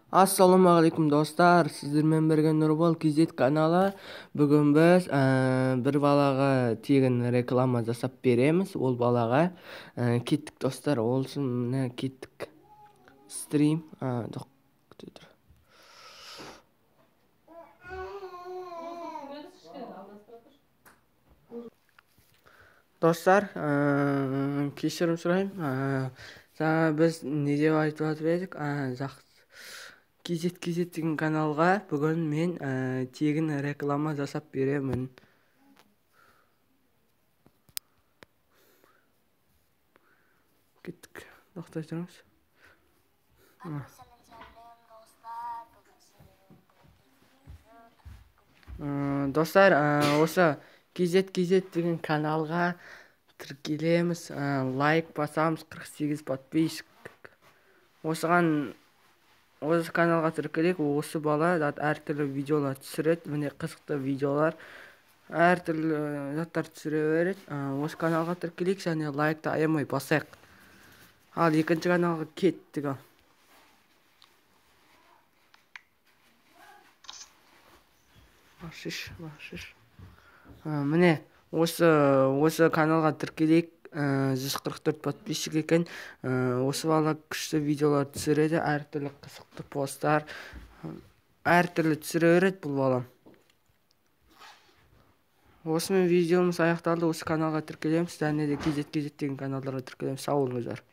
Ассалаумағалейкум, достар! Сіздермен бірге Нұрбол KZ каналы. Бүгін біз бір балаға тегін реклама жасап береміз. Ол балаға кеттік, достар. Ол үшін міне кеттік. Стрим, жоқ, күте тұр. Достар, кешірім сұраймын. Жаңа біз не деп айтып жатыр едік? Жақсы. KZ KZ деген каналға бүгін мен тегін реклама жасап беремін. Кеттік. Тоқтай тұрыңыз. Достар, осы KZ KZ деген каналға тіркелеміз, лайк басамыз, 48 подписчик. Осыған осы каналға тіркелейік. Осы бала әртүрлі видеолар түсіреді, міне, қызықты видеолар, әртүрлі заттар түсіре береді. Осы каналға тіркелейік және лайкты аямай басайық. Ал екінші каналға кеттік. Ал башыш, башыш. Міне, осы каналға тіркелейік. 144 подписчик екен. Осы бала күшті видеолар түсіреді, әртүрлі қызықты посттар, әртүрлі түсіре береді бұл бала. Осымен видеомыз аяқталды. Осы каналға тіркелеміз және де KZ KZ деген каналдарға тіркелеміз. Сау болыңыздар.